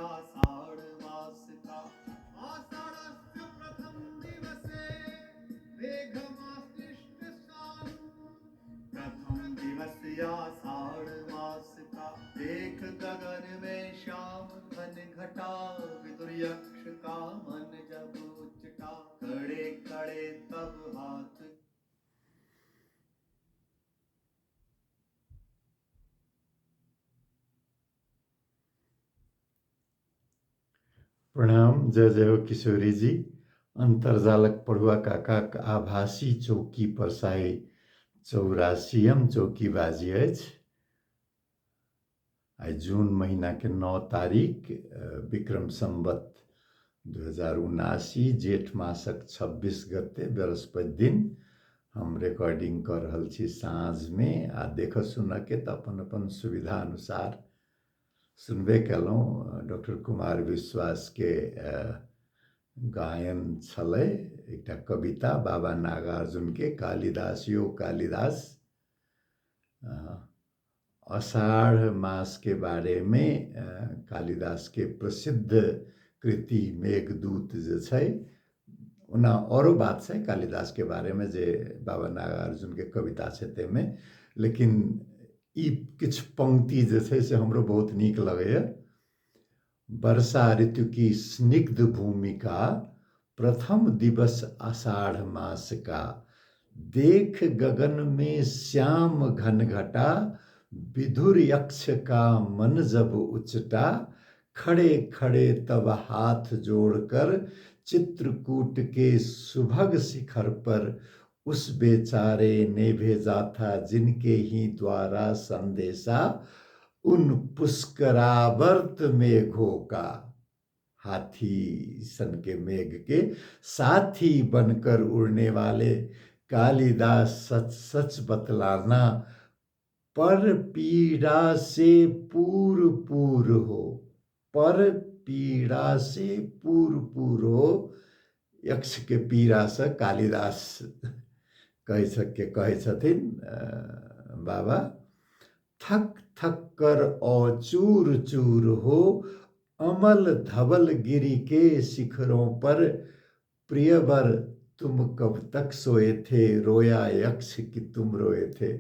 आषाढ़ मास का। आषाढ़स्य प्रथम दिवसे मेघमाश्लिष्ट सानु। प्रथम दिवस आषाढ़ मास का, देख गगन में श्याम घन घटा। विदुर यक्ष का मन जब उचटा, खड़े खड़े तब हाथ। प्रणाम, जय जय हो किशोरी जी। अन्तर्जालक पढ़ुआ काकाक आभासी चौकी पर साई चौरासीयम चौकीबाजी अछि। आइ जून महीनाके 9 तारीख, विक्रम संवत 2079, जेठ मासक 26 गते, बृहस्पति दिन हम रिकॉर्डिंग कऽ रहल छी साँझमे। आ देखऽ सुनऽके तऽ अपन अपन सुविधा अनुसार सुनबे केलहुँ। डॉक्टर कुमार विश्वासके गायन छलै एकटा कविता बाबा नागार्जुनके, कालिदास यो कालिदास। अषाढ़ मासके बारेमे कालिदासके प्रसिद्ध कृति मेघदूत जे छै, ओना औरो बात छै कालिदासके बारेमे जे बाबा नागार्जुनके कविता छै ताहिमे, लेकिन ई किछु पंक्ति जे छै से हमरो बहुत नीक लगैए। वर्षा ऋतु की स्निग्ध भूमिका, प्रथम दिवस आषाढ़ मास का, देख गगन में श्याम घन घटा, विधुर यक्ष का मन जब उचटा, खड़े खड़े तब हाथ जोड़कर चित्रकूट के सुभग शिखर पर उस बेचारे ने भेजा था जिनके ही द्वारा संदेशा उन पुष्करावर्त मेघों का। हाथी सन के मेघ के साथी बनकर उड़ने वाले कालिदास सच सच बतलाना, पर पीड़ा से पूर पूर हो, पर पीड़ा से पूर पूर हो। यक्ष के पीड़ा से कालिदास कहै के कहै छथिन बाबा। थक थक कर और चूर चूर हो, अमल धवल गिरी के शिखरों पर, प्रियवर तुम कब तक सोए थे, रोया यक्ष कि तुम रोए थे।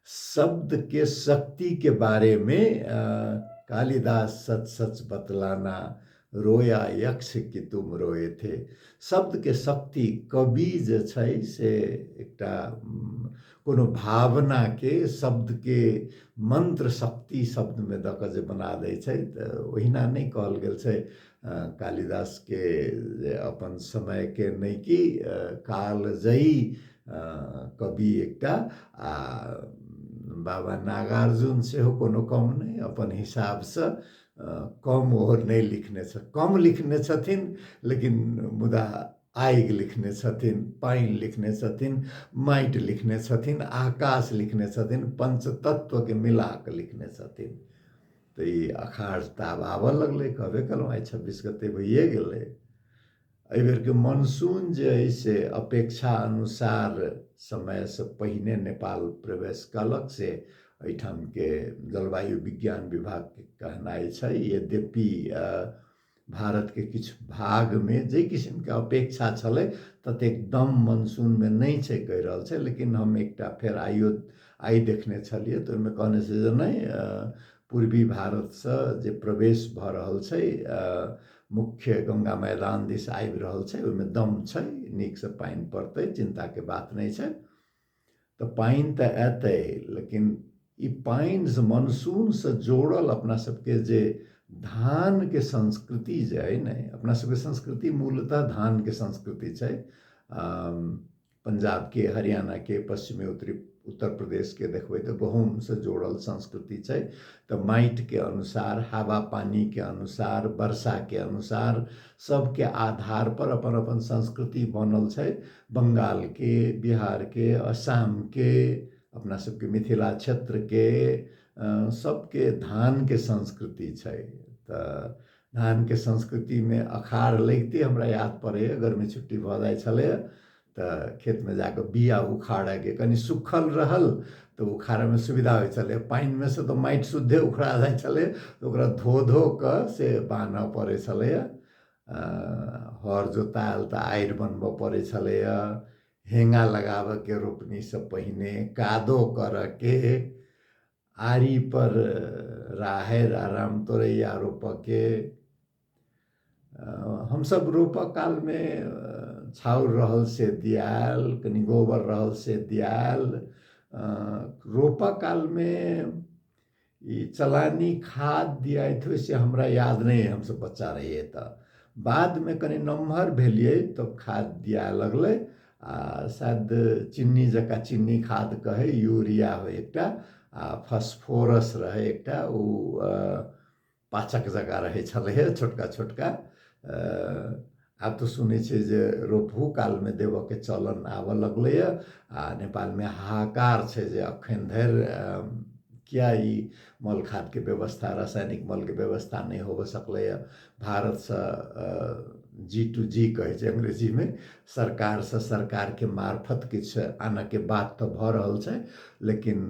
शब्द के शक्ति के बारे में कालिदास सच सच बतलाना, रोया यक्ष कि तुम रोए थे। शब्द के शक्ति, कवि जे छै से एकटा कोनो भावना के शब्द के मंत्र शक्ति शब्द में दऽ कऽ जे बना दै छै, तऽ ओहिना नहि कहल गेल छै कालिदास के जे अपन समय के नहि कि कालजयी कवि एकटा। आ बाबा नागार्जुन सेहो कोनो कम नहि, अपन हिसाबसँ कम ओहो नहि लिखने छथिन, कम लिखने छथिन, लेकिन मुदा आगि लिखने छथिन, पानि लिखने छथिन, माटि लिखने छथिन, आकाश लिखने छथिन, पंचतत्वके मिला कऽ लिखने छथिन। तऽ ई अखाढ़ तऽ आब आबऽ लगलै, कहबे केलहुँ आइ 26 गते भइए गेलै। एहिबेरके मनसून जे अइ से अपेक्षा अनुसार समयसँ पहिने नेपाल प्रवेश कयलक, से एहिठामके जलवायु विज्ञान विभागके कहनाइ छै। यद्यपि भारतके किछु भागमे जाहि किसिमके अपेक्षा छलै ततेक दम मनसूनमे नहि छै कहि रहल छै, लेकिन हम एकटा फेर आइयो आइ देखने छलियै तऽ ओहिमे कहने छै जे नहि, पूर्वी भारतसँ जे प्रवेश भऽ रहल छै मुख्य गंगा मैदान दिस आबि रहल छै, ओहिमे दम छै, नीकसँ पानि पड़तै, चिन्ताके बात नहि छै। तऽ पानि तऽ एतै, लेकिन ई पानिसँ मनसूनसँ जोड़ल अपना सबके जे धानके संस्कृति जे अइ ने, अपना सबके संस्कृति मूलतः धानके संस्कृति छै। पंजाबके, हरियाणाके, पश्चिमी उत्तरी उत्तर प्रदेशके देखबै तऽ गहूँमसँ जोड़ल संस्कृति छै। तऽ माटिके अनुसार, हवा पानिके अनुसार, वर्षाके अनुसार, सबके आधार पर अपन अपन संस्कृति बनल छै। बंगालके, बिहारके, असमके, अपना सबके मिथिला क्षेत्रके सबके धानके संस्कृति छै। तऽ धानके संस्कृतिमे अखाढ़ लगिते हमरा याद पड़ैए गर्मी छुट्टी भऽ जाइ छलैए तऽ खेतमे जाकऽ बिया उखाड़यके कनि सुखल रहल तऽ उखाड़यमे सुविधा होइ छलै पानिमे से तऽ माटि शुद्धे उखड़ा जाइ छलै तऽ ओकरा धो धो कऽ से बान्हऽ पड़ै छलैए हर जोतायल तऽ आड़ि बनबऽ पड़ै छलैए हेंगा लगाबऽके रोपनीसँ पहिने कादो करऽके आड़िपर राहरि आ रामतोरैया रोपऽके हमसभ रोपऽ कालमे छाउर रहल से दियायल कनि गोबर रहल से दियायल रोपऽ कालमे ई चलानी खाद दियाइत होइ से हमरा याद नहि अइ हमसभ बच्चा रहियै तऽ बादमे कनि नमहर भेलियै तब खाद दियाए लगलै आ शायद चिन्नी जकाँ चिन्नी खाद कहै यूरिया होइ एकटा आ फॉस्फोरस रहै एकटा ओ पाचक जकाँ रहै छलैए छोटका छोटका आब तऽ सुनै छियै जे रोपहु कालमे देबऽके चलन आबऽ लगलैए आ नेपालमे हाहाकार छै जे एखन धरि किया ई मल खादके व्यवस्था रासायनिक मलके व्यवस्था नहि होबऽ सकलैए भारतसँ जी टू जी कहै छै अंग्रेजीमे सरकारसँ सरकारके मार्फत किछु आनऽके बात तऽ भऽ रहल छै लेकिन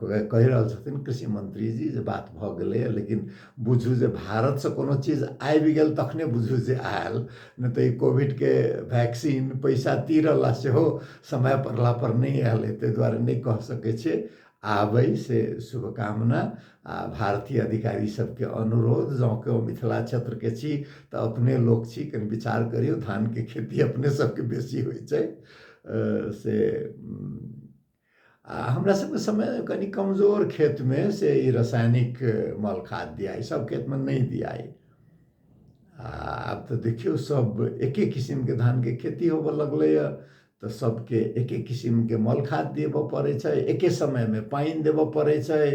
कहि रहल छथिन कृषि मंत्रीजी जे बात भऽ गेलैए लेकिन बुझू जे भारतसँ कोनो चीज आबि गेल तखने बुझू जे आयल नहि तऽ ई कोविडके वैक्सीन पैसा तीरल आ सेहो समय पड़ला पर नहि आयल ताहि दुआरे नहि कहि सकै छियै आबै से शुभकामना आ भारतीय अधिकारी सबके अनुरोध जँ केओ मिथिला क्षेत्रके छी तऽ अपने लोक छी कनि विचार करियौ धानके खेती अपने सबके बेसी होइ छै से आ हमरा सबके समय कनि कमजोर खेतमे से ई रासायनिक मल खाद दियाइ सब खेतमे नहि दियाइ आ आब तऽ देखियौ सब एके किसिमके धानके खेती होबऽ लगलैए तऽ सबके एके किसिमके मल खाद देबऽ पड़ै छै एके समयमे पानि देबऽ पड़ै छै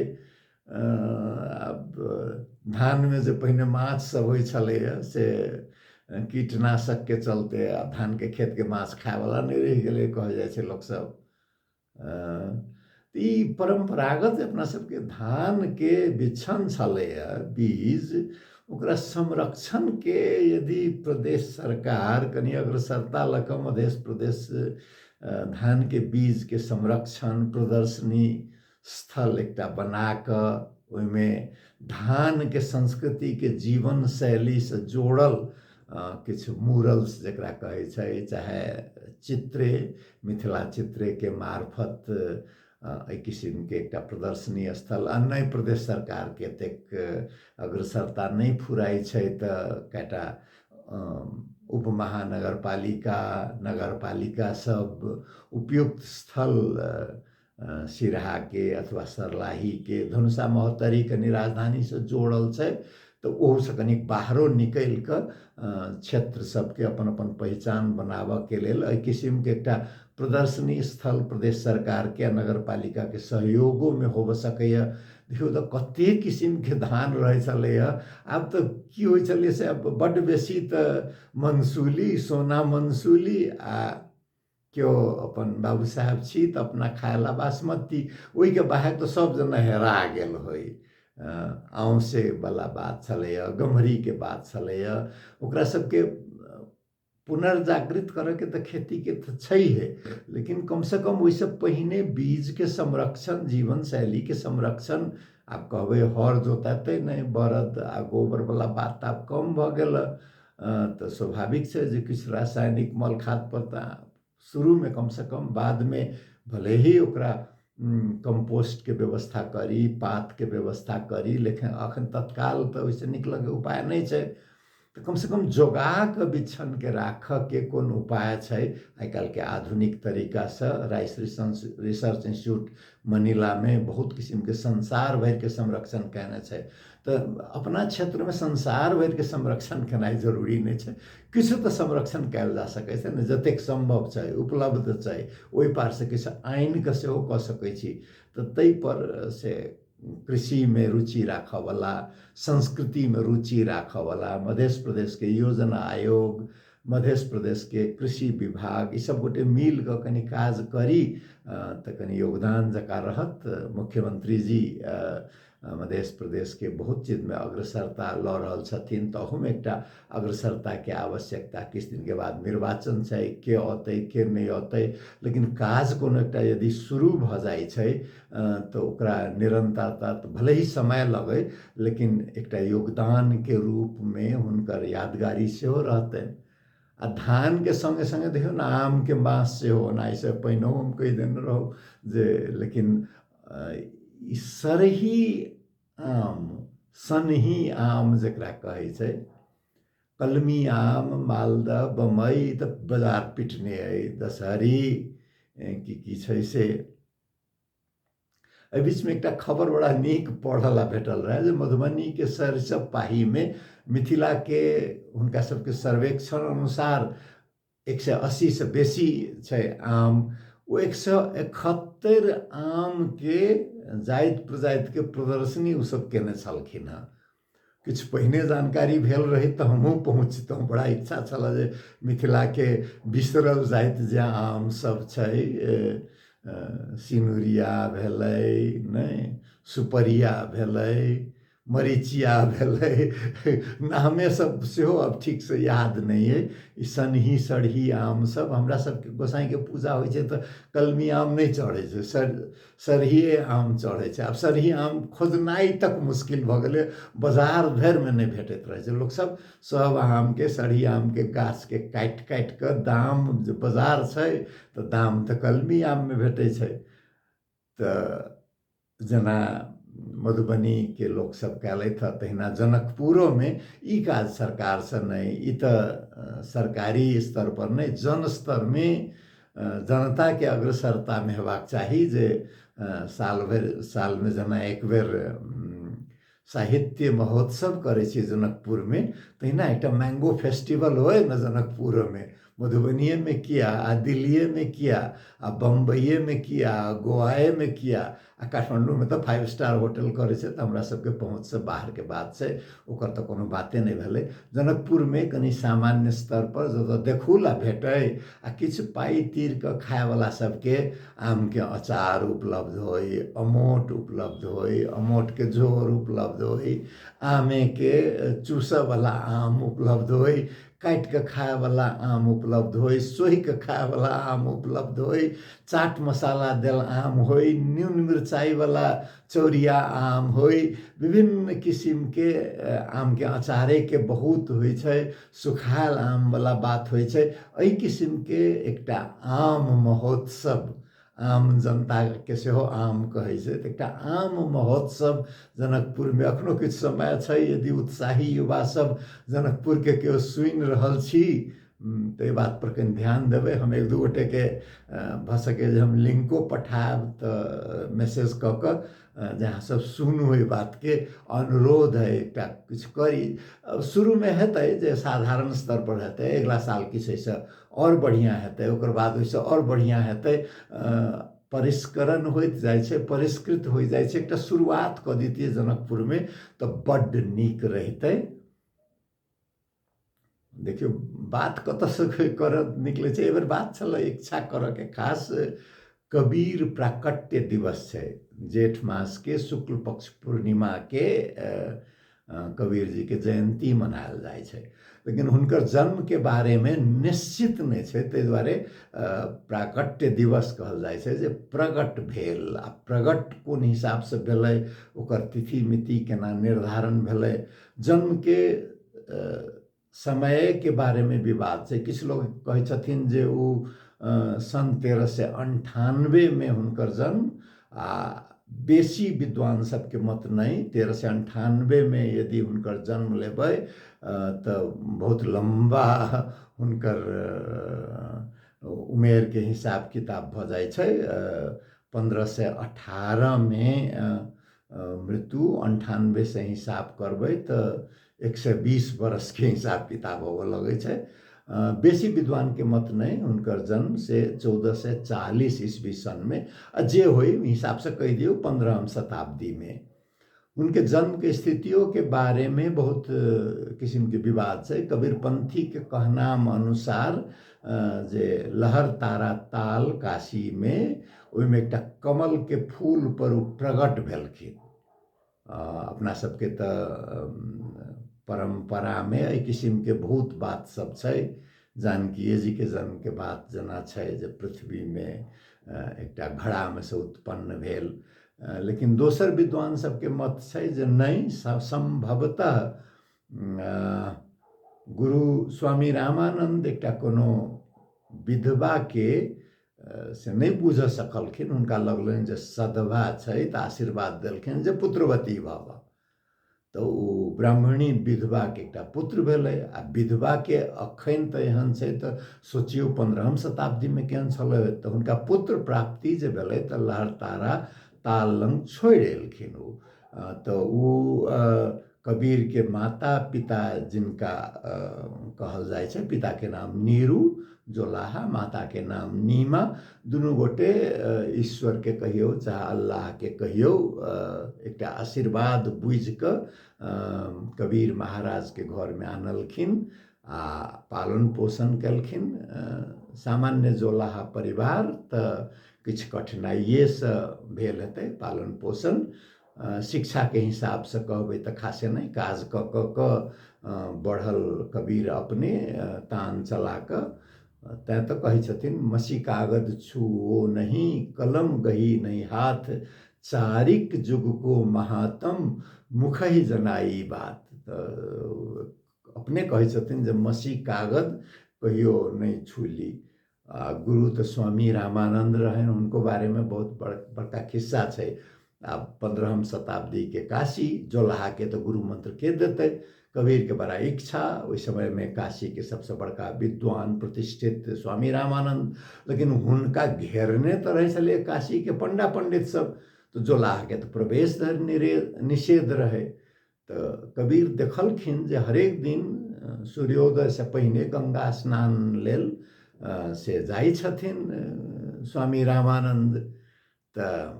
आब धानमे जे पहिने माछ सब होइ छलैए से कीटनाशकके चलते आब धानके खेतके माछ खायवला नहि रहि गेलै कहल जाइ छै लोकसब तऽ ई परम्परागत अपना सबके धानके बिछन छलैए बीज ओकरा संरक्षणके यदि प्रदेश सरकार कनि अग्रसरता लऽ कऽ मध्य प्रदेश धानके बीजके संरक्षण प्रदर्शनी स्थल एकटा बना कऽ ओहिमे धानके संस्कृतिके जीवन शैलीसँ जोड़ल किछु मूरल्स जकरा कहै छै चाहे चित्रे मिथिला चित्रेके मार्फत एहि किसिमके एकटा प्रदर्शनी स्थल आ नहि प्रदेश सरकारके एतेक अग्रसरता नहि फुराइ छै तऽ कएटा उपमहानगरपालिका नगरपालिका सब उपयुक्त स्थल सिरहाके अथवा सर्लाहीके धनुषा महोत्तरी कनि राजधानीसँ जोड़ल छै तऽ ओहूसँ कनि बाहरो निकलि कऽ क्षेत्र सबके अपन अपन पहिचान बनाबऽके लेल एहि किसिमके एकटा प्रदर्शनी स्थल प्रदेश सरकारके आ नगरपालिकाके सहयोगोमे होबऽ सकैए देखियौ तऽ कतेक किसिमके धान रहै छलैए आब तऽ की होइ छलै से आब बड्ड बेसी तऽ मंसूली सोना मंसूली आ केओ अपन बाबू साहेब छी तऽ अपना खाय ला बासमती ओहिके बाहेक तऽ सब जेना हेरा गेल होइ आउसे वला बात छलैए गम्हरीके बात छलैए ओकरा सबके पुनर्जागृत करऽके तऽ खेतीके तऽ छैहे लेकिन कमसँ कम ओहिसँ पहिने बीजके संरक्षण जीवन शैलीके संरक्षण आब कहबै हर जोतेतै नहि बरद आ गोबरवला बात तऽ आब कम भऽ गेल तऽ स्वाभाविक छै जे किछु रासायनिक मल खाद पर तऽ शुरूमे कमसँ कम बादमे भले ही ओकरा कम्पोस्टके व्यवस्था करी पातके व्यवस्था करी लेकिन अखन तत्काल तऽ ओहिसँ निकलऽके उपाय नहि छै तऽ कमसँ कम जोगा कऽ बिछनके राखऽके कोन उपाय छै आइ काल्हिके आधुनिक तरीकासँ राइस रिसर्च इंस्टीट्यूट मनीलामे बहुत किसिमके संसार भरिके संरक्षण कयने छै तऽ अपना क्षेत्रमे संसार भरिके संरक्षण केनाइ जरूरी नहि छै किछु तऽ संरक्षण कयल जा सकै छै ने जतेक सम्भव छै उपलब्ध छै ओहि पारसँ किछु आनि कऽ सेहो कऽ सकै छी तऽ ताहिपर से कृषिमे रुचि राखऽवला संस्कृतिमे रुचि राखऽवला मध्य प्रदेशके योजना आयोग मध्य प्रदेशके कृषि विभाग ई सब गोटे मिल कऽ कनि काज करी तऽ कनि योगदान जकाँ रहत मुख्यमंत्री जी मध्य प्रदेशके बहुत चीजमे अग्रसरता लऽ रहल छथिन, तहूमे एकटा अग्रसरताके आवश्यकता। किछु दिनके बाद निर्वाचन छै, के औतै के नहि औतै, लेकिन काज कोनो एकटा यदि शुरू भऽ जाइ छै तऽ ओकरा निरन्तरता तऽ भले ही समय लगै, लेकिन एकटा योगदानके रूपमे हुनकर यादगारी सेहो रहतनि। आ धानके सङ्गे सङ्गे देखियौ ने आमके मास सेहो, ओना एहिसँ पहिनहु हम कहि देने रहौँ जे, लेकिन ई सरही आम, सनही आम जकरा कहै छै, कलमी आम, मालदह, बम्बइ तऽ बाजार पिटने अइ, दशहरी की की छै से। एहि बीचमे एकटा खबर बड़ा नीक पढ़ऽ ला भेटल रहए जे मधुबनीके सरिसब पाहीमे मिथिलाके हुनका सबके सर्वेक्षण अनुसार 180सँ बेसी छै आम। ओ 171 आमके जाति प्रजातिके प्रदर्शनी ओसब केने छलखिन हँ। किछु पहिने जानकारी भेल रहै तऽ हमहूँ पहुँचितहुँ, बड़ा इच्छा छलए जे मिथिलाके बिसरल जाइत जे आम सब छै, सिनुरिया भेलै, नहि सुपरिया भेलै, मरीचिया भेलै, नामे सब सेहो आब ठीकसँ याद नहि अइ। ई सनही सरही आम सब हमरा सबके गोसाइँके पूजा होइ छै तऽ कलमी आम नहि चढ़ै छै, सरहिए आम चढ़ै छै। आब सरही आम खोजनाइ तक मुश्किल भऽ गेलै, बाजार धरिमे नहि भेटैत रहै छै। लोकसभ सभ आमके सरही आमके गाछके काटि काटि कऽ दाम जे बाजार छै तऽ दाम तऽ कलमी आममे भेटै छै। तऽ जेना मधुबनीके लोकसभ कयलथि हँ तहिना जनकपुरोमे ई काज सरकारसँ नहि, ई तऽ सरकारी स्तरपर नहि, जन स्तरमे जनताके अग्रसरतामे हेबाक चाही जे साल भरि सालमे जेना एक बेर साहित्य महोत्सव करै छी जनकपुरमे, तहिना एकटा मैंगो फेस्टिवल होइ ने जनकपुरोमे। मधुबनिएमे किया, आ दिल्लीएमे किया, आ बम्बइएमे किया, आ गोवाएमे किया, आ काठमाण्डूमे तऽ फाइव स्टार होटल करै छै तऽ हमरा सबके पहुँचसँ बाहरके बात छै, ओकर तऽ कोनो बाते नहि भेलै। जनकपुरमे कनि सामान्य स्तरपर जतऽ देखू ला भेटै आ किछु पाइ तीर कऽ खायवला सबके आमके अचार उपलब्ध होइ, अमोट उपलब्ध होइ, अमोटके झोर उपलब्ध होइ, आमेके चूसऽवला आम उपलब्ध होइ, काटि कऽ खायवला आम उपलब्ध होइ, सोहि कऽ खायवला आम उपलब्ध होइ, चाट मसाला देल आम होइ, नून मिरचाइवला चौरिया आम होइ, विभिन्न किसिमके आमके अचारेके बहुत होइ छै, सुखायल आमवला बात होइ छै। एहि किसिमके एकटा आम महोत्सव, आम जनताके सेहो आम कहै छै, तऽ एकटा आम महोत्सव जनकपुरमे एखनो किछु समय छै। यदि उत्साही युवा सब जनकपुरके केओ सुनि रहल छी तऽ एहि बातपर कनि ध्यान देबै। हम एक दू गोटेके भऽ सकै जे हम लिंको पठायब तऽ मैसेज कऽ कऽ जे अहाँ सब सुनू, एहि बातके अनुरोध है एकटा किछु करी। शुरूमे हेतै जे साधारण स्तरपर हेतै, अगिला साल किछु एहिसँ आओर बढ़िआँ हेतै, ओकर बाद ओहिसँ आओर बढ़िआँ हेतै। परिष्करण होइत जाइ छै, परिष्कृत होइ जाइ छै। एकटा शुरुआत कऽ दैतियै जनकपुरमे तऽ बड्ड नीक रहितै। देखियौ बात कतऽसँ करऽ निकलै छै। एहिबेर बात छलै इच्छा करऽके, खास कबीर प्राकट्य दिवस छै, जेठ मासके शुक्ल पक्ष पूर्णिमाके कबीर जीके जयन्ती मनायल जाइ छै, लेकिन हुनकर जन्मके बारेमे निश्चित नहि छै, ताहि दुआरे प्राकट्य दिवस कहल जाइ छै जे प्रगट भेल। आ प्रगट कोन हिसाबसँ भेलै, ओकर तिथि मिति केना निर्धारण भेलै, जन्मके समयके बारेमे विवाद छै। किछु लोग कहै छथिन जे ओ सन् 1398मे हुनकर जन्म, आ बेसी विद्वान सबके मत नहि, 1398मे यदि हुनकर जन्म लेबै तऽ बहुत लम्बा हुनकर उमेरके हिसाब किताब भऽ जाइ छै। 1518मे मृत्यु, 98सँ हिसाब करबै तऽ 120 वर्षके हिसाब किताब होबऽ लगै छै। बेसी विद्वानके मत नहि, हुनकर जन्म से 1440 ईस्वी सनमे, आ जे होइ हिसाबसँ कहि दियौ 15 शताब्दीमे। हुनके जन्मके स्थितियोके बारेमे बहुत किसिमके विवाद छै। कबीरपंथीके कहनाम अनुसार जे लहर तारा ताल काशीमे, ओहिमे एकटा कमलके फूल पर ओ प्रकट भेलखिन। अपना सबके तऽ परम्परामे एहि किसिमके बहुत बात सब छै। जानकीए जीके जन्मके बात जेना छै जे पृथ्वीमे एकटा घड़ामे से उत्पन्न भेल, लेकिन दोसर विद्वान सबके मत छै जे नहि, सम्भवतः गुरु स्वामी रामानन्द एकटा कोनो विधवाके से नहि बुझऽ सकलखिन, हुनका लगलनि जे सधवा छै तऽ आशीर्वाद देलखिन जे पुत्रवती भव। तऽ ओ ब्राह्मणी विधवाके एकटा पुत्र भेलै। आ विधवाके अखन तऽ एहन छै तऽ सोचियौ 15 शताब्दीमे केहन छलै। तऽ हुनका पुत्र प्राप्ति जे भेलै तऽ लहरतारा ताल लग छोड़ि एलखिन ओ। तऽ ओ कबीरके माता पिता जिनका कहल जाइ छै, पिताके नाम नीरू जोलाहा, माताके नाम नीमा, दुनू गोटे ईश्वरके कहियौ चाहे अल्लाहके कहियौ एकटा आशीर्वाद बुझिकऽ कबीर महाराजके घरमे आनलखिन आ पालन पोषण केलखिन। सामान्य जोलाहा परिवार तऽ किछु कठिनाइएसँ भेल हेतै पालन पोषण। शिक्षाके हिसाबसँ कहबै तऽ खासे नहि, काज कऽ कऽ कऽ बढ़ल कबीर अपने तान चला कऽ। तैँ तऽ कहै छथिन मसी कागज छुओ नहीं कलम गही नहीं हाथ, चारिक जुग को महातम मुखहि जनाई बात। तऽ अपने कहै छथिन जे मसी कागज कहियो नहि छूली। आ गुरु तऽ स्वामी रामानन्द रहनि, हुनको बारेमे बहुत बड़का खिस्सा छै। आब 15 शताब्दीके काशी, जोलाहाके तऽ गुरु मंत्र के देतै, कबीरके बड़ा इच्छा। ओहि समयमे काशीके सबसँ बड़का विद्वान प्रतिष्ठित स्वामी रामानन्द, लेकिन हुनका घेरने तऽ रहै छलै काशीके पंडा पंडित सब, तऽ जोलाहाके तऽ प्रवेश धरि निषेध रहै। तऽ कबीर देखलखिन जे हरेक दिन सूर्योदयसँ पहिने गंगा स्नान लेल से जाइ छथिन स्वामी रामानन्द। तऽ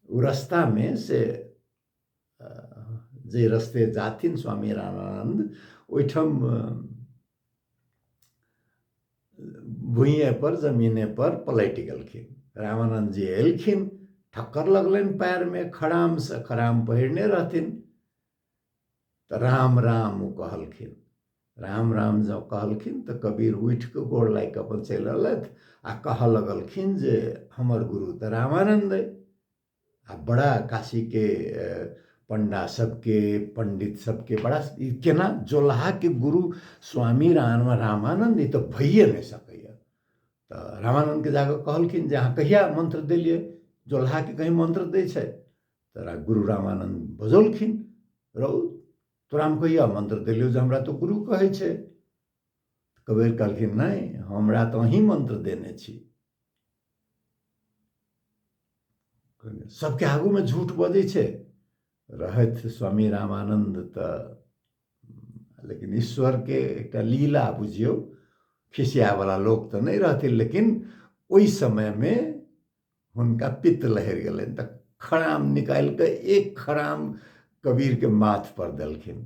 ओ रस्तामे से जे रस्ते जाथिन स्वामी रामानन्द ओहिठाम भुइँए पर जमीने पर पलटि गेलखिन। रामानन्द जी एलखिन, ठक्कर लगलनि पैरमे खड़ामसँ, खड़ाम पहिरने रहथिन। तऽ राम राम ओ कहलखिन। राम राम जँ कहलखिन तऽ कबीर उठि कऽ गोर लागि कऽ अपन चलि अयलथि आ कहऽ लगलखिन जे हमर गुरु तऽ रामानन्द अइ। आ बड़ा काशीके पंडा सबके पंडित सबके बड़ा ई केना जोलहाके गुरु स्वामी रामानन्द ई तऽ भइए नहि सकैए। तऽ रामानन्दके जाकऽ कहलखिन जे अहाँ कहिया मंत्र देलियै, जोलहाके कहीं मंत्र दै छै? तऽ गुरु रामानन्द बजौलखिन, रौ तोरा हम कहिया मंत्र देलियौ जे हमरा तऽ गुरु कहै छै? कबीर कहलखिन नहि, हमरा तऽ अहीं मंत्र देने छी। सबके आगूमे झूठ बजै छै। रहथि स्वामी रामानन्द तऽ, लेकिन ईश्वरके एकटा लीला बुझियौ, खिसियावला लोक तऽ नहि रहथिन, लेकिन ओहि समयमे हुनका पित्त लहरि गेलनि तऽ खड़ाम निकालि कऽ एक खड़ाम कबीरके माथ पर देलखिन।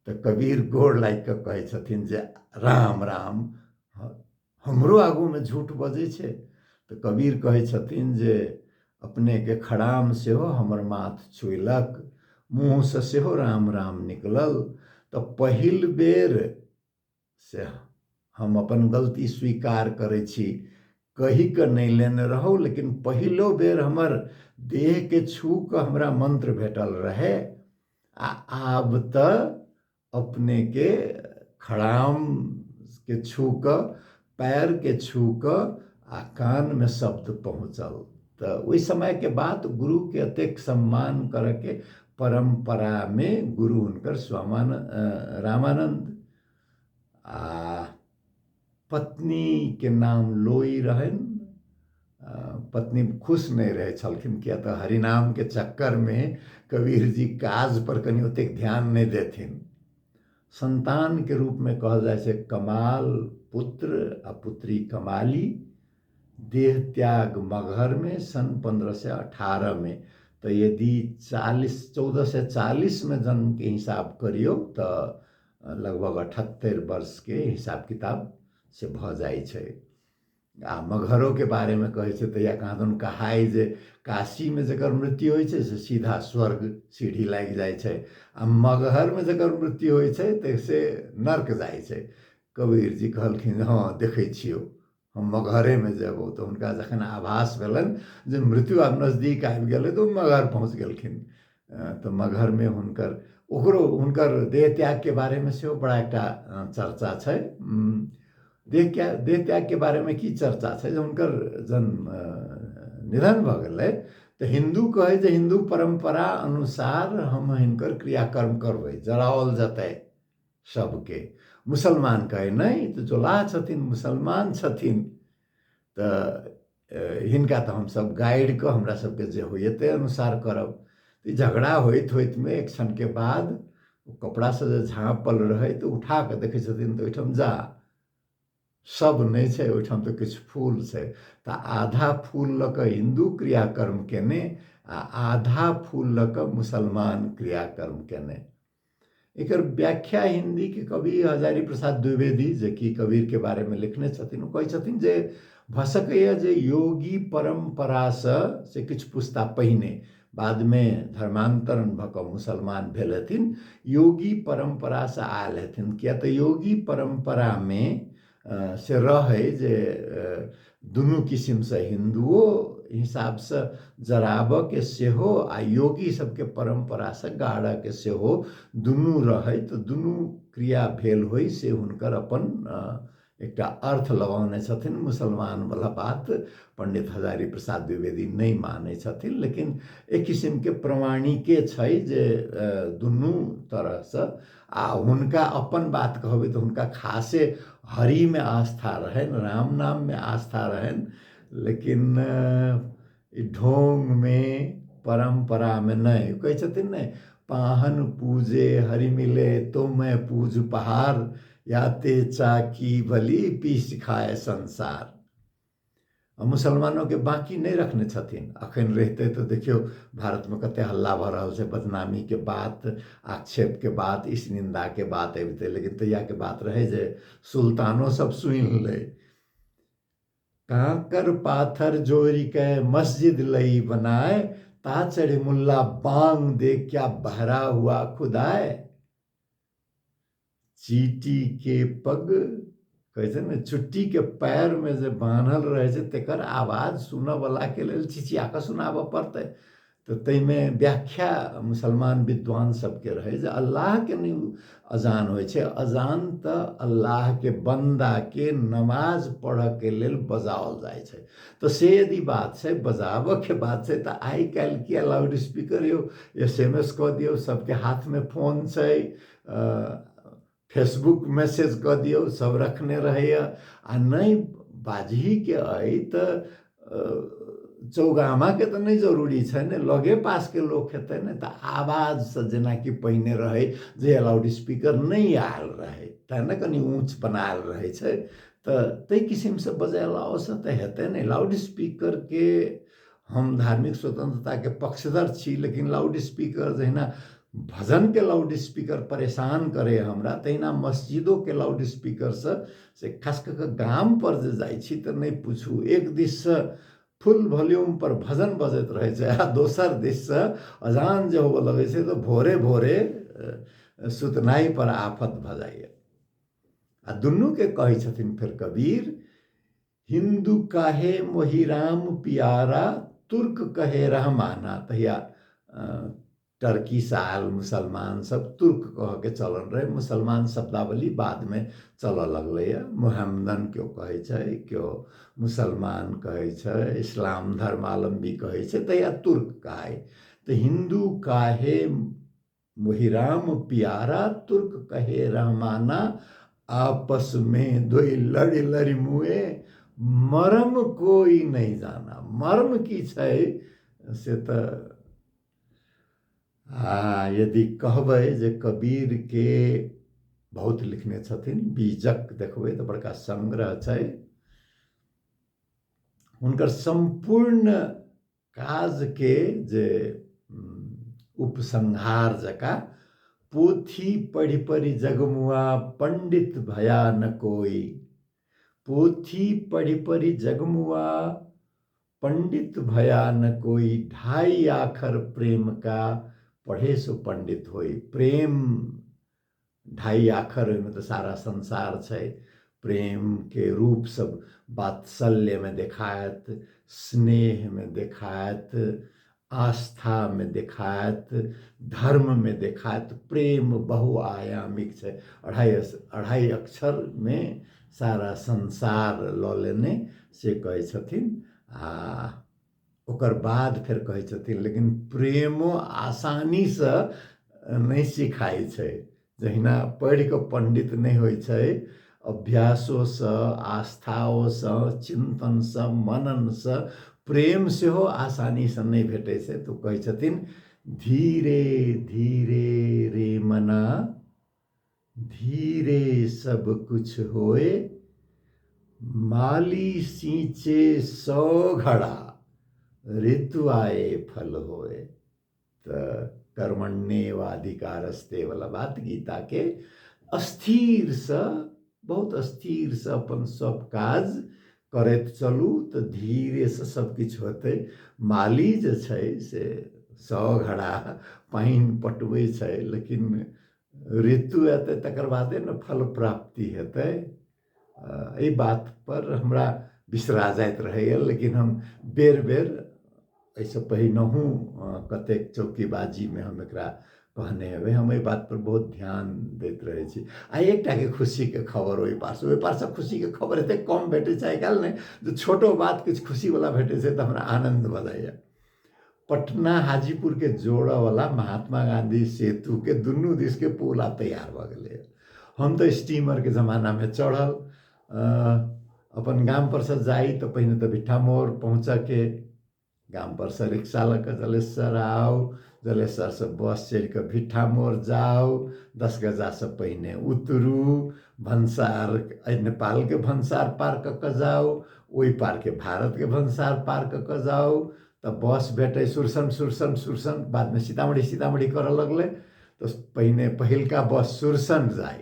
तऽ कबीर गोर लागि कऽ कहै छथिन जे राम राम, हमरो आगूमे झूठ बजै छै? तऽ कबीर कहै छथिन जे अपनेके खड़ाम सेहो हमर माथ छुलक, मुँहसँ सेहो राम राम निकलल, तऽ पहिल बेर से हम अपन गलती स्वीकार करै छी। कहि कऽ नहि लेने रहौ, लेकिन पहिलो बेर हमर देहके छू कऽ हमरा मंत्र भेटल रहै, आ आब तऽ अपनेके खड़ामके छू कऽ, पैरके छू कऽ आ कानमे शब्द पहुँचल। तऽ ओहि समयके बात, गुरुके एतेक सम्मान करऽके परम्परामे गुरु हुनकर स्वामान रामानन्द। आ पत्नीके नाम लोई रहनि। पत्नी खुश नहि रहै छलखिन, किया तऽ हरिनामके चक्करमे कबीर जी काज पर कनि ओतेक ध्यान नहि देथिन। संतानके रूपमे कहल जाइ छै कमाल पुत्र आ पुत्री कमाली। देह त्याग मगहरमे सन 1518मे। तऽ यदि 1440मे जन्मके हिसाब करियौ तऽ लगभग 78 वर्षके हिसाब किताब से भऽ जाइ छै। आ मगहरोके बारेमे कहै छै तहिया कहाँ दन कहाइ जे काशीमे जकर मृत्यु होइ छै से सीधा स्वर्ग सीढ़ी लागि जाइ छै आ मगहरमे जकर मृत्यु होइ छै तऽ से नर्क जाइ छै। कबीर जी कहलखिन हँ देखै छियौ हम मगहरेमे जेबौ। तऽ हुनका जखन आभास भेलनि जे मृत्यु आब नजदीक आबि गेलै तऽ ओ मगहर पहुँच गेलखिन। तऽ मगहरमे हुनकर ओकरो हुनकर देह त्यागके बारेमे सेहो बड़ा एकटा चर्चा छै। देह त्यागके बारेमे की चर्चा छै जे हुनकर जन निधन भऽ गेलै तऽ हिन्दू कहै जे हिन्दू परम्परा अनुसार हम हिनकर क्रियाकर्म करबै, जराओल जेतै सबके। मुसलमान कहै नहि, तऽ जोलाह छथिन, मुसलमान छथिन, तऽ हिनका तऽ हमसब गाड़ि कऽ हमरा सबके जे होइए ताहि अनुसार करब। तऽ झगड़ा होइत होइतमे एक क्षणके बाद कपड़ासँ जे झाँपल रहै तऽ उठा कऽ देखै छथिन तऽ ओहिठाम जा सब नहि छै, ओहिठाम तऽ किछु फूल छै। तऽ आधा फूल लऽ कऽ हिन्दू क्रियाकर्म केने आ आधा फूल लऽ कऽ मुसलमान क्रियाकर्म केने। एकर व्याख्या हिंदी के कवि हजारी प्रसाद द्विवेदी जे कि कबीर के बारे में लिखने छथिन, ओ कहै छथिन जे भऽ सकैए जे योगी परम्परासँ से किछु पुस्ता पहिने बादमे धर्मान्तरण भऽ कऽ मुसलमान भेल हेथिन, योगी परम्परासँ आयल हेथिन। किया तऽ योगी परम्परामे से रहै जे दुनू किसिमसँ हिन्दुओ हिसाबसँ जराबऽके सेहो आ योगी सबके परम्परासँ गाड़ऽके सेहो दुनू रहै, तऽ दुनू क्रिया भेल होइ से हुनकर अपन एकटा अर्थ लगौने छथिन। मुसलमानवला बात पंडित हजारी प्रसाद द्विवेदी नहि मानै छथिन, लेकिन एक किसिमके प्रमाणिके छै जे दुनू तरहसँ। आ हुनका अपन बात कहबै तऽ हुनका खासे हरिमे आस्था रहनि, राम नाममे आस्था रहनि, लेकिन ई ढोंगमे परम्परामे नहि। कहै छथिन ने, पाहन पूजे हरि मिले तो मैं पूज पहाड़, या ते चाकी भली पीस खाए संसार। आ मुसलमानोके बाँकी नहि रखने छथिन। अखन रहितै तऽ देखियौ भारतमे कते हल्ला भऽ रहल छै, बदनामीके बात, आक्षेपके बात, इस निन्दाके बात अबितै, लेकिन तहियाके बात रहै जे सुल्तानो सब सुनि लै। कांकर पाथर जोड़ि के मस्जिद लई बनाए, ता चढ़ी मुल्ला बांग दे क्या बहरा हुआ खुदाए। चीटी के पग कहै छै ने, चुट्टी के पैर में जे बान्हल रहै छै तेकर आवाज सुनऽ वाला के लेल चिचिया कऽ सुनाबऽ पड़तै। तऽ ताहिमे व्याख्या मुसलमान विद्वान सबके रहै जे अल्लाहके नहि अजान होइ छै, अजान तऽ अल्लाहके बन्दाके नमाज पढ़ऽके लेल बजाओल जाइ छै। तऽ से यदि बात छै, बजाबऽके बात छै, तऽ आइ काल्हि किया लाउड स्पीकर यौ, SMS कऽ दियौ, सबके हाथमे फोन छै, फेसबुक मैसेज कऽ दियौ, सब रखने रहैए। आ नहि बाजहीके अइ तऽ चौगामाके तऽ नहि जरूरी छै ने, लगे पासके लोक हेतै ने, तऽ आवाजसँ जेनाकि पहिने रहै जे लाउड स्पीकर नहि आयल रहै तैँ ने कनि ऊँच बनायल रहै छै, तऽ ताहि किसिमसँ बजेलासँ तऽ हेतै नहि। लाउड स्पीकरके हम धार्मिक स्वतंत्रताके पक्षधर छी, लेकिन लाउड स्पीकर जहिना भजनके लाउड स्पीकर परेशान करे हमरा, तहिना मस्जिदोके लाउड स्पीकरसँ से खास कऽ कऽ गाम पर जे जाइ छी तऽ नहि पूछू, एक दिससँ फुल वॉल्यूम पर भजन बजैत रहै छै आ दोसर दिससँ अजान जे होबऽ लगै छै तऽ भोरे भोरे सुतनाइ पर आफत भऽ जाइए। आ दुनूके कहै छथिन फेर कबीर, हिन्दू काहे मोहि राम पियारा, तुर्क कहे रहमाना। तहिया टर्की से आयल मुसलमान सब तुर्क कहके चलन रहे, मुसलमान शब्दावली बादमे चलऽ लगलैए। मोहम्मदन केओ कहै छै, केओ मुसलमान कहै छै, इस्लाम धर्मावलम्बी कहै छै, तहिया तुर्क कहै। तऽ हिन्दू काहे मोहि राम पियारा, तुर्क कहे रहमाना, आपस में दोई लड़ी लड़ी मुए, मरम कोई नहीं जाना। मर्म की छै से तऽ आ यदि कहबै जे कबीर के बहुत लिखने छथिन, बीजक देखबै तऽ बड़का संग्रह छै, हुनकर सम्पूर्ण काजके जे उपसंहार जकाँ पोथी पढ़ि पढ़ि जगमुआ पंडित भया न कोई, पोथी पढ़ि पढ़ि जगमुआ पंडित भया न कोई, ढाई आखर प्रेम का पढ़े सो पंडित होई। प्रेम ढाई आखर, ओहिमे तऽ सारा संसार छै। प्रेमके रूप सब वात्सल्यमे देखायत, स्नेहमे देखायत, आस्थामे देखायत, धर्ममे देखायत। प्रेम बहुआयामिक छै। अढ़ाई अक्षरमे सारा संसार लऽ लेने से कहै छथिन। आ ओकर बाद फेर कहै छथिन, लेकिन प्रेमो आसानीसँ नहि सिखाइ छै। जहिना पढ़ि कऽ पंडित नहि होइ छै, अभ्यासोसँ, आस्थाओसँ, चिन्तनसँ, मननसँ प्रेम सेहो आसानीसँ नहि भेटै छै। तऽ ओ कहै छथिन, धीरे धीरे रे मना धीरे सब कुछ होए, माली सींचे सौ घड़ा, ऋतु आए फल होए। तऽ कर्मण्येवाधिकारस्ते वाला बात गीताके, अस्थिरसँ, बहुत अस्थिरसँ अपन सब काज करैत चलू तऽ धीरेसँ सब किछु होतै। माली जे छै से 100 घड़ा पानि पटबै छै, लेकिन ऋतु एतै तकर बादे ने फल प्राप्ति हेतै। एहि बातपर हमरा बिसरा जाइत रहैए, लेकिन हम बेर बेर एहिसँ पहिनहुँ कतेक चौकीबाजीमे हम एकरा कहने हेबै, हम एहि बातपर बहुत ध्यान दैत रहै छी। आ एकटाके खुशीके खबर ओहि पारसँ, ओहि पारसँ खुशीके खबर एतेक कम भेटै छै आइ काल्हि ने, जे छोटो बात किछु खुशीवला भेटै छै तऽ हमरा आनन्द भऽ जाइए। पटना हाजीपुरके जोड़ऽवला महात्मा गाँधी सेतुके दुनू दिसके पुल आब तैयार भऽ गेलैए। हम तऽ स्टीमरके जमानामे चढ़ल अपन गामपरसँ जाइ तऽ पहिने तऽ भिट्ठा मोड़ पहुँचऽके, गामपरसँ रिक्शा लऽ कऽ जलेसर आउ, जलेसरसँ बस चढ़ि कऽ भिट्ठा मोड़ जाउ, 10 गजासँ पहिने उतरू, भन्सार नेपालके भन्सार पार कऽ कऽ जाउ, ओहि पारके भारतके भन्सार पार कऽ कऽ जाउ तऽ बस भेटै। सुरसन सुरसन सुरसन, बादमे सीतामढ़ी सीतामढ़ी करऽ लगलै। तऽ पहिने पहिलका बस सुरसन जाइ,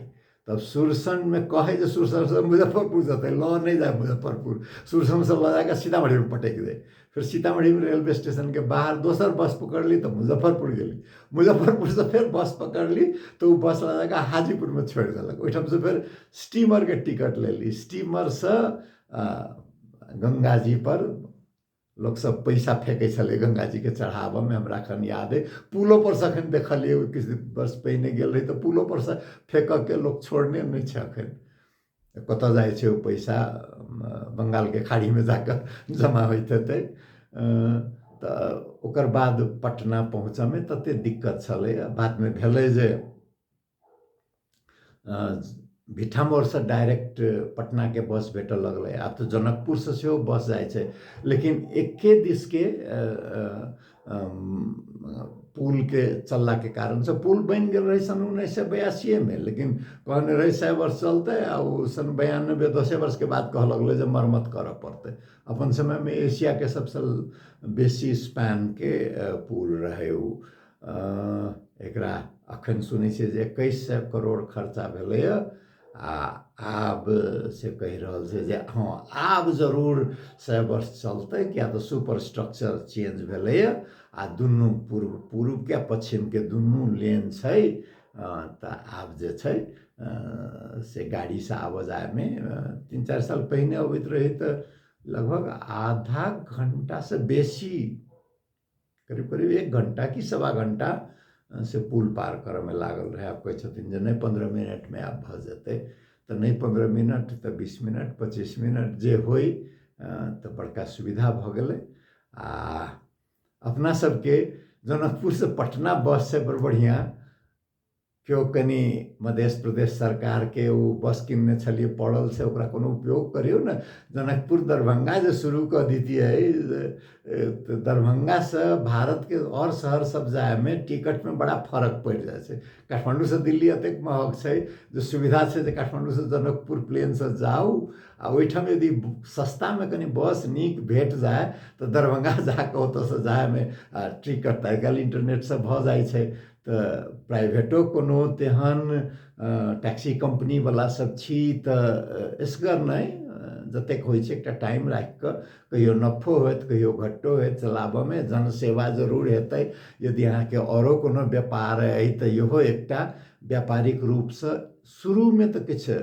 तब सुरसनमे कहै जे सुरसनसँ मुजफ्फरपुर जेतै, लऽ नहि जाय मुजफ्फरपुर, सुरसनसँ लऽ जाकऽ सीतामढ़ीमे पटकि दै। फेर सीतामढ़ीमे रेलवे स्टेशनके बाहर दोसर बस पकड़ली तऽ मुजफ्फरपुर गेली। मुजफ्फरपुरसँ फेर बस पकड़ली तऽ ओ बस लऽ जाकऽ हाजीपुरमे छोड़ि देलक। ओहिठामसँ फेर स्टीमरके टिकट लेली। स्टीमरसँ गङ्गाजी पर लोकसब पैसा फेकै छलै गङ्गाजीके चढ़ाबऽमे, हमरा एखन याद अइ। पुलोपर सँ एखन देखलियै, किछु वर्ष पहिने गेल रही तऽ पुलोपर सँ फेकऽके लोक छोड़ने नहि छै। एखन कतऽ जाइ छै ओ पैसा? बंगालके खाड़ीमे जाकऽ जमा होइत हेतै। तऽ ओकर बाद पटना पहुँचऽमे तते दिक्कत छलै। बादमे भेलै जे भिट्ठा मोड़सँ डायरेक्ट पटनाके बस भेटऽ लगलै। आब तऽ जनकपुरसँ सेहो बस जाइ छै, लेकिन एके दिसके पुलके चललाके कारणसँ। पुल बनि गेल रहै सन् 1982मे, लेकिन कहने रहै 100 वर्ष चलतै, आ ओ सन् 92, 10 वर्षके बाद कहऽ लगलै जे मरम्मत करऽ पड़तै। अपन समयमे एशियाके सबसँ बेसी स्पैनके पुल रहै ओ। एकरा अखन सुनै छियै जे 2100 करोड़ खर्चा भेलैए, आ आब से कहि रहल छै जे हँ, आब जरूर 100 वर्ष चलतै, किया तऽ सुपर स्ट्रक्चर चेंज भेलैए आ दुनू पूर्वके आ पश्चिमके दुनू लेन छै। तऽ आब जे छै से गाड़ीसँ आबऽ जायमे 3-4 साल पहिने अबैत रही तऽ लगभग आधा घंटासँ बेसी, करीब करीब 1 घंटा कि 1.25 घंटा से पुल पार करऽमे लागल रहै। आब कहै छथिन जे नहि, 15 मिनटमे आब भऽ जेतै। तऽ नहि 15 मिनट तऽ 20 मिनट, 25 मिनट जे होइ, तऽ बड़का सुविधा भऽ गेलै। आ अपना सबके जनकपुरसँ पटना बस छै, बड़ बढ़िआँ। केओ कनि मध्य प्रदेश सरकारके ओ बस किनने छलियै, पड़ल छै, ओकरा कोनो उपयोग करियौ ने। जनकपुर दरभंगा जे शुरू कऽ दितियै तऽ दरभंगासँ भारतके आओर शहर सब जायमे टिकटमे बड़ा फरक पड़ि जाइ छै। काठमाण्डूसँ दिल्ली एतेक महग छै जे सुविधा छै जे काठमाण्डूसँ जनकपुर प्लेनसँ जाउ, आ ओहिठाम यदि सस्तामे कनि बस नीक भेट जाय तऽ दरभंगा जाकऽ ओतऽसँ जायमे टिकट तऽ आइ काल्हि इन्टरनेटसँ भऽ जाइ छै, तऽ प्राइवेटो कोनो तेहन टैक्सी कम्पनीवला सब छी तऽ एसगर नहि जतेक होइ छै एकटा टाइम राखि कऽ कहियो नफो होयत कहियो घट्टो होयत, चलाबऽमे जनसेवा जरूर हेतै। यदि अहाँके औरो कोनो व्यापार अइ तऽ इहो एकटा व्यापारिक रूपसँ शुरूमे तऽ किछु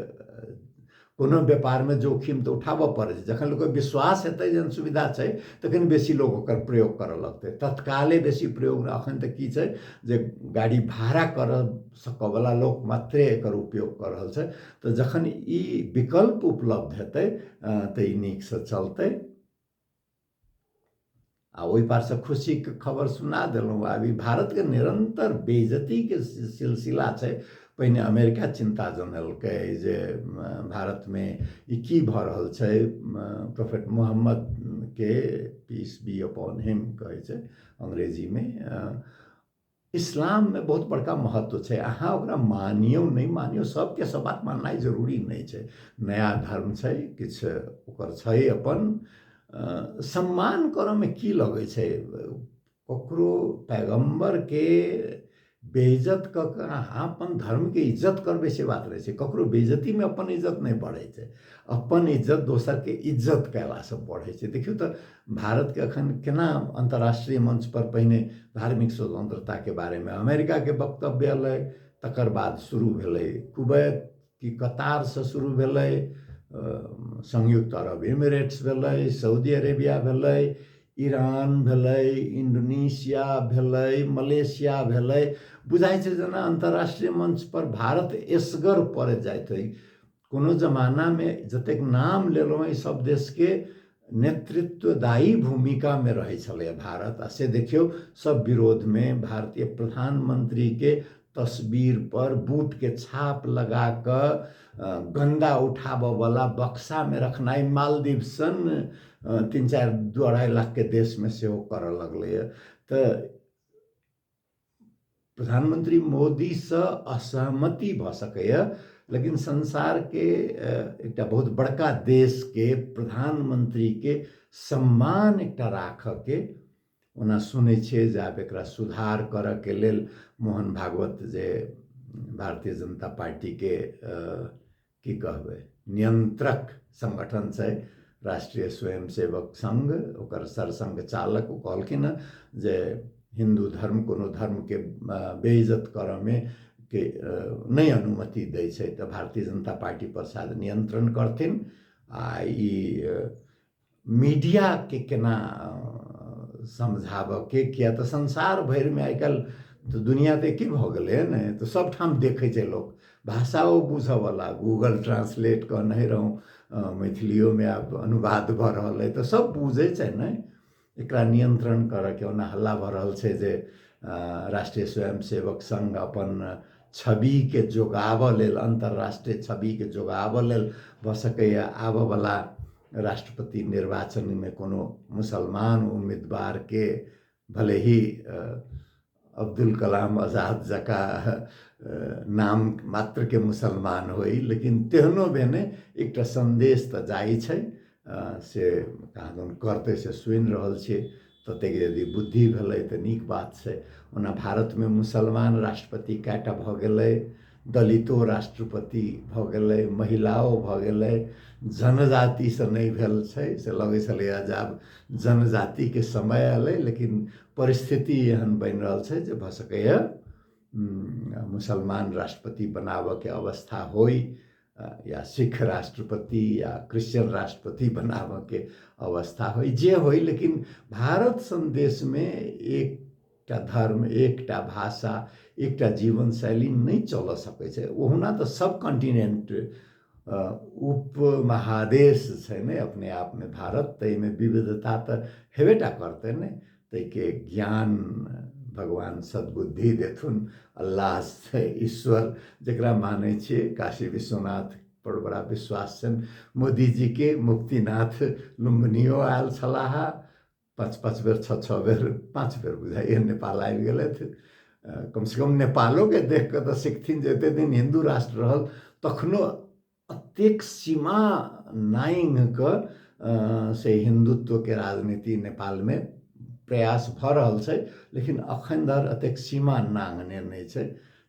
कोनो व्यापारमे जोखिम तऽ उठाबऽ पड़ै छै। जखन लोकके विश्वास हेतै जे सुविधा छै तखन बेसी लोक ओकर प्रयोग करऽ लगतै, तत्काले बेसी प्रयोग। अखन तऽ की छै जे गाड़ी भाड़ा करऽ सकऽवला लोक मात्रे एकर उपयोग कऽ रहल छै। तऽ जखन ई विकल्प उपलब्ध हेतै तऽ ई नीकसँ चलतै। आ ओहि पारसँ खुशीके खबर सुना देलहुँ। आब ई भारतके निरन्तर बेइज्जतीके सिलसिला छै। पहिने अमेरिका चिन्ता जनेलकै जे भारतमे ई की भऽ रहल छै, प्रोफेट मोहम्मदके पीस बी अपॉन हिम कहै छै अंग्रेजीमे, इस्लाममे बहुत बड़का महत्व छै। अहाँ ओकरा मानियौ नहि मानियौ, सबके सब बात माननाइ जरूरी नहि छै। नया धर्म छै, किछु ओकर छै अपन सम्मान करऽमे की लगै छै? ककरो पैगम्बरके बेइज्जत कऽ कऽ अहाँ अपन धर्मके इज्जत करबै से बात रहै छै। ककरो बेइज्जतीमे अपन इज्जत नहि बढ़ै छै, अपन इज्जत दोसरके इज्जत कयलासँ बढ़ै छै। देखियौ तऽ भारतके अखन केना अन्तर्राष्ट्रीय मंच पर पहिने धार्मिक स्वतंत्रताके बारेमे अमेरिकाके वक्तव्य एलै, तकर बाद शुरू भेलै कुवैत कि कतारसँ शुरू भेलै, संयुक्त अरब एमिरेट्स भेलै, सऊदी अरेबिया भेलै, ईरान भेलै, इंडोनेशिया भेलै, मलेशिया भेलै। बुझाइ छै जेना अन्तर्राष्ट्रीय मंच पर भारत एसगर पड़ैत जाइत होइ। कोनो जमानामे जतेक नाम लेलहुँ एहि सब देशके नेतृत्वदायी भूमिकामे रहै छलैए भारत, आ से देखियौ सब विरोधमे भारतीय प्रधानमंत्रीके तस्वीर पर बूटके छाप लगा कऽ गन्दा उठाबऽवला बक्सामे रखनाइ मालदीव सन 3-4 2-2.5 लाखके देशमे सेहो करऽ लगलैए। तऽ प्रधानमंत्री मोदीसँ असहमति भऽ सकैए, लेकिन संसारके एकटा बहुत बड़का देशके प्रधानमंत्रीके सम्मान एकटा राखऽके ओना सुनै छियै जे आब एकरा सुधार करऽके लेल मोहन भागवत जे भारतीय जनता पार्टीके की कहबै नियंत्रक संगठन छै राष्ट्रीय स्वयंसेवक संघ, ओकर सरसंघ चालक, ओ कहलखिन हँ जे हिन्दू धर्म कोनो धर्मके बेइज्जत करऽमे के नहि अनुमति दै छै, तऽ भारतीय जनता पार्टी पर शायद नियंत्रण करथिन। आ ई मीडियाके केना समझाबऽके, किया तऽ संसार भरिमे आइ काल्हि तऽ दुनिया तऽ एके भऽ गेलै ने, तऽ सबठाम देखै छै लोक, भाषाओ बुझऽवला गूगल ट्रांसलेट कहने रहौँ, मैथिलियोमे आब अनुवाद भऽ रहल अइ, तऽ सब बुझै छै ने। एकरा नियंत्रण करऽके ओना हल्ला भऽ रहल छै जे राष्ट्रीय स्वयंसेवक संघ अपन छविके जोगाबऽ लेल, अन्तर्राष्ट्रीय छविके जोगाबऽ लेल भऽ सकैए आबऽवला राष्ट्रपति निर्वाचनमे कोनो मुसलमान उम्मीदवारके भले ही अब्दुल कलाम आजाद जकाँ नाम मात्रके मुसलमान होइ, लेकिन तेहनो भेने एकटा सन्देश तऽ जाइ छै, से कहाँदन करतै से सुनि रहल छियै। ततेक यदि बुद्धि भेलै तऽ नीक बात छै। ओना भारतमे मुसलमान राष्ट्रपति कएटा भऽ गेलै, दलितो राष्ट्रपति भऽ गेलै, महिलाओ भऽ गेलै, जनजातिसँ नहि भेल छै। से लगै छलैए जे आब जनजातिके समय एलै, लेकिन परिस्थिति एहन बनि रहल छै जे भऽ सकैए मुसलमान राष्ट्रपति बनाबऽके अवस्था होइ, या सिख राष्ट्रपति या क्रिश्चियन राष्ट्रपति बनाबऽके अवस्था होइ, जे होइ, लेकिन भारत सन देशमे एकटा धर्म, एकटा भाषा, एकटा जीवनशैली नहि चलऽ सकै छै। ओहुना तऽ सब कॉन्टिनेंट उपमहादेश छै ने अपने आपमे भारत, ताहिमे विविधता तऽ हेबेटा करतै ने। ताहिके ज्ञान भगवान सद्बुद्धि देथुन, अल्लाह से ईश्वर जकरा मानै छियै, काशी विश्वनाथ पर बड़ा विश्वास छनि मोदीजीके। मुक्तिनाथ लुम्बिनियो आयल छलाह 5-5 बेर, 6-6 बेर, 5 बेर बुझाइए नेपाल आबि गेलथि। कमसँ कम नेपालोके देख कऽ तऽ सिखथिन जे एते दिन हिन्दू राष्ट्र रहल तखनो अतेक सीमा नाँघि कऽ से हिन्दुत्वके राजनीति नेपालमे प्रयास भऽ रहल छै, लेकिन अखन धरि एतेक सीमा नांगने नहि छै।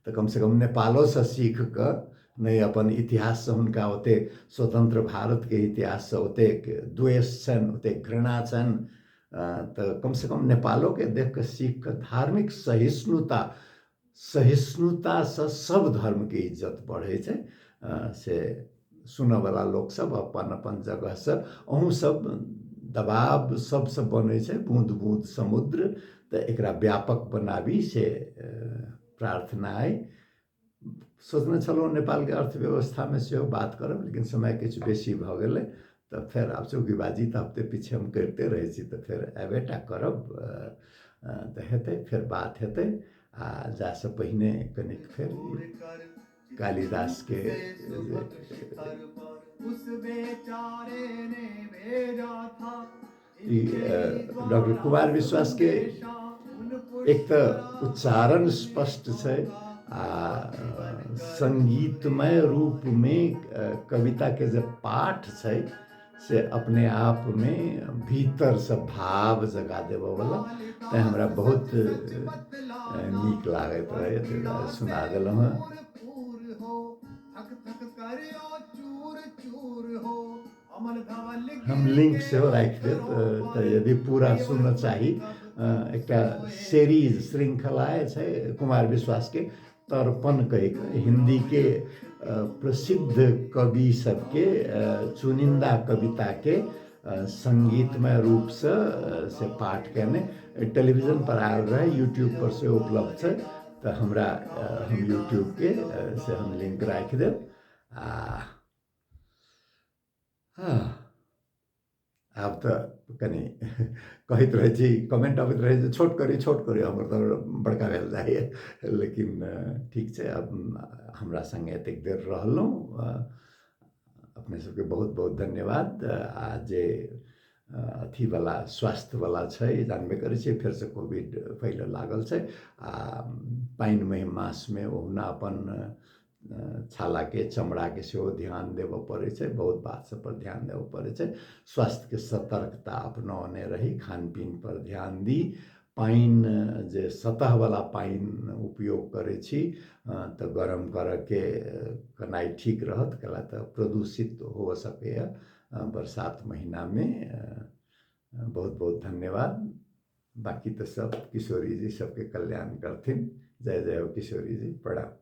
तऽ कमसँ कम नेपालोसँ सीख कऽ नहि, अपन इतिहाससँ हुनका ओतेक, स्वतंत्र भारतके इतिहाससँ ओतेक द्वेष छनि, ओतेक घृणा छनि, तऽ कमसँ कम नेपालोके देख कऽ सीख कऽ धार्मिक सहिष्णुता, सहिष्णुतासँ सब धर्मके इज्जत बढ़ै छै। से सुनऽवला लोकसब अपन अपन जगहसँ अहूँ सब दबाव सबसँ बनै छै, बूँद बूँद समुद्र, तऽ एकरा व्यापक बनाबी से प्रार्थना अइ। सोचने छलहुँ नेपालके अर्थव्यवस्थामे सेहो बात करब, लेकिन समय किछु बेसी भऽ गेलै, तऽ फेर आब चौकीबाजी तऽ हफ्ते पीछे हम करिते रहै छी, तऽ फेर अयबे टा करब, तऽ हेतै, फेर बात हेतै। आ जासँ पहिने कनिक फेर कालिदासके ई डॉक्टर कुमार विश्वासके एक तऽ उच्चारण स्पष्ट छै आ सङ्गीतमय रूपमे कविताके जे पाठ छै से अपने आपमे भीतरसँ भाव जगा देबऽवला, तैँ हमरा बहुत नीक लागैत रहै, ताहि दुआरे सुना देलहुँ हँ। हम लिंक सेहो राखि देब, तऽ यदि पूरा सुनऽ चाही, एकटा सीरीज श्रृंखला छै कुमार विश्वासके तर्पण कहि कऽ, हिन्दीके प्रसिद्ध कवि सबके चुनिन्दा कविताके सङ्गीतमय रूपसँ से पाठ केने टेलीविजन पर आयल रहै, यूट्यूब पर सेहो उपलब्ध छै, तऽ हमरा हम यूट्यूबके से हम लिंक राखि देब। आ हँ, आब तऽ कनि कहैत रहै छी, कमेंट अबैत रहै छै, छोट करी छोट करी, हमर तऽ बड़का भेल जाइए, लेकिन ठीक छै। आब हमरा सङ्गे एतेक देर रहलहुँ, अपने सबके बहुत बहुत धन्यवाद। आ जे अथीवला स्वास्थ्यवला छै, जानबे करै छियै, फेरसँ कोविड फैलऽ लागल छै, आ पानिमे मासमे ओहुना अपन छालाके चमड़ाके सेहो ध्यान देबऽ पड़ै छै, बहुत बात सब पर ध्यान देबऽ पड़ै छै। स्वास्थ्यके सतर्कता अपनौने रही, खान पीन पर ध्यान दी, पानि जे सतहवला पानि उपयोग करै छी तऽ गरम करऽके केनाइ ठीक रहत, कैला तऽ प्रदूषित हो सकैए बरसात महीनामे। बहुत बहुत धन्यवाद। बाकी तऽ सब किशोरी जी सबके कल्याण करथिन। जय जय हो किशोरी जी, प्रणाम।